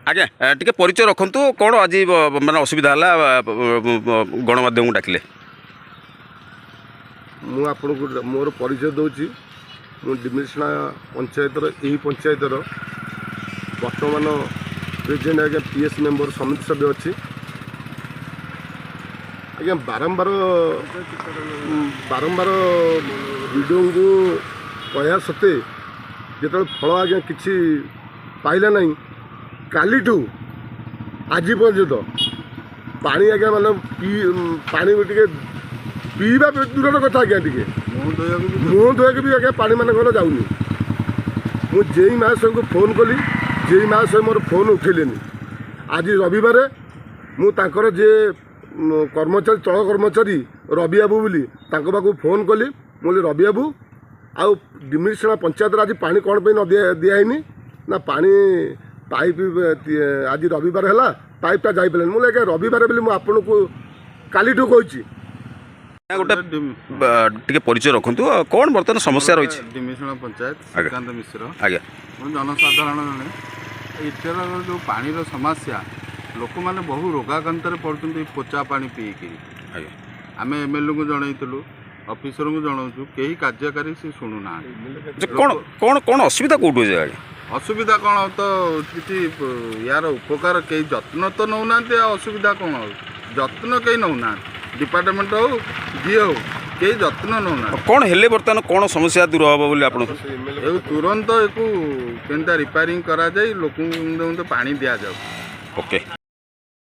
ଆଜ୍ଞା, ଟିକେ ପରିଚୟ ରଖନ୍ତୁ। କ'ଣ ଆଜି ମାନେ ଅସୁବିଧା ହେଲା, ଗଣମାଧ୍ୟମକୁ ଡାକିଲେ? ମୁଁ ଆପଣଙ୍କୁ ମୋର ପରିଚୟ ଦେଉଛି। ମୁଁ ଡିମିରିସିଣା ପଞ୍ଚାୟତର, ଏହି ପଞ୍ଚାୟତର ବର୍ତ୍ତମାନ ପ୍ରେସିଡେଣ୍ଟ ଆଜ୍ଞା, ପିଏସ୍ ମେମ୍ବର, ସମିତି ସଭ୍ୟ ଅଛି ଆଜ୍ଞା। ବାରମ୍ବାର ବାରମ୍ବାର ବିଡ଼ିଓଙ୍କୁ କହିବା ସତ୍ତ୍ୱେ ଯେତେବେଳେ ଫଳ ଆଜ୍ଞା କିଛି ପାଇଲା ନାହିଁ, କାଲିଠୁ ଆଜି ପର୍ଯ୍ୟନ୍ତ ପାଣି ଆଜ୍ଞା ମାନେ ପାଣି ଟିକେ ପିଇବା ଦୂରର କଥା ଆଜ୍ଞା, ଟିକେ ମୁହଁ ଧୋଇବାକୁ ବି ଆଜ୍ଞା ପାଣି ମାନଙ୍କର ଯାଉନି। ମୁଁ ଜେଇ ମହାଶୟଙ୍କୁ ଫୋନ୍ କଲି, ଜେଇ ମହାଶୟ ମୋର ଫୋନ୍ ଉଠେଇଲେନି। ଆଜି ରବିବାର। ମୁଁ ତାଙ୍କର ଯିଏ କର୍ମଚାରୀ, ତଳ କର୍ମଚାରୀ ରବି ବାବୁ ବୋଲି, ତାଙ୍କ ପାଖକୁ ଫୋନ୍ କଲି। ମୁଁ କହିଲି, ରବି ବାବୁ, ଆଉ ଡିମିରିସିଣା ପଞ୍ଚାୟତରେ ଆଜି ପାଣି କ'ଣ ପାଇଁ ନ ଦିଆହେଇନି? ନା, ପାଣି ପାଇପ୍ ଆଜି ରବିବାର ହେଲା, ପାଇପ୍ଟା ଯାଇପାରିଲାନି। ମୁଁ କହିଲି, ଆଜ୍ଞା, ରବିବାର ବୋଲି ମୁଁ ଆପଣଙ୍କୁ କାଲିଠୁ କହିଛି। ଗୋଟେ ଟିକେ ପରିଚୟ ରଖନ୍ତୁ। ଆଉ କ'ଣ ବର୍ତ୍ତମାନ ସମସ୍ୟା ରହିଛି? ଡିମିରିସିଣା ପଞ୍ଚାୟତ, ଶ୍ରୀକାନ୍ତ ମିଶ୍ର। ମୁଁ ଜନସାଧାରଣ ଜଣେ। ଏଠାର ଯେଉଁ ପାଣିର ସମସ୍ୟା, ଲୋକମାନେ ବହୁ ରୋଗାକ୍ରାନ୍ତରେ ପଡ଼ୁଛନ୍ତି ଏଇ ପଚା ପାଣି ପିଇକିରି। ଆମେ ଏମ୍ଏଲ୍ଏଙ୍କୁ ଜଣେଇଥିଲୁ, ଅଫିସରଙ୍କୁ ଜଣାଉଛୁ, କେହି କାର୍ଯ୍ୟକାରୀ ସେ ଶୁଣୁନାହାନ୍ତି। ଯେ କ'ଣ କ'ଣ କ'ଣ ଅସୁବିଧା କେଉଁଠି ଅଛି ଆଜ୍ଞା? ଅସୁବିଧା କ'ଣ ତ କିଛି, ୟାର ଉପକାର କେହି ଯତ୍ନ ତ ନେଉନାହାନ୍ତି। ଆଉ ଅସୁବିଧା କ'ଣ? ଆଉ ଯତ୍ନ କେହି ନେଉନାହାନ୍ତି। ଡିପାର୍ଟମେଣ୍ଟ ହଉ, ଯିଏ ହଉ, କେହି ଯତ୍ନ ନେଉନାହାନ୍ତି। କ'ଣ ହେଲେ ବର୍ତ୍ତମାନ କ'ଣ ସମସ୍ୟା ଦୂର ହେବ ବୋଲି ଆପଣ? ଏ ତୁରନ୍ତ ଏକୁ କେନ୍ତା ରିପେୟାରିଂ କରାଯାଇ ଲୋକଙ୍କୁ ପାଣି ଦିଆଯାଉ। ଓକେ।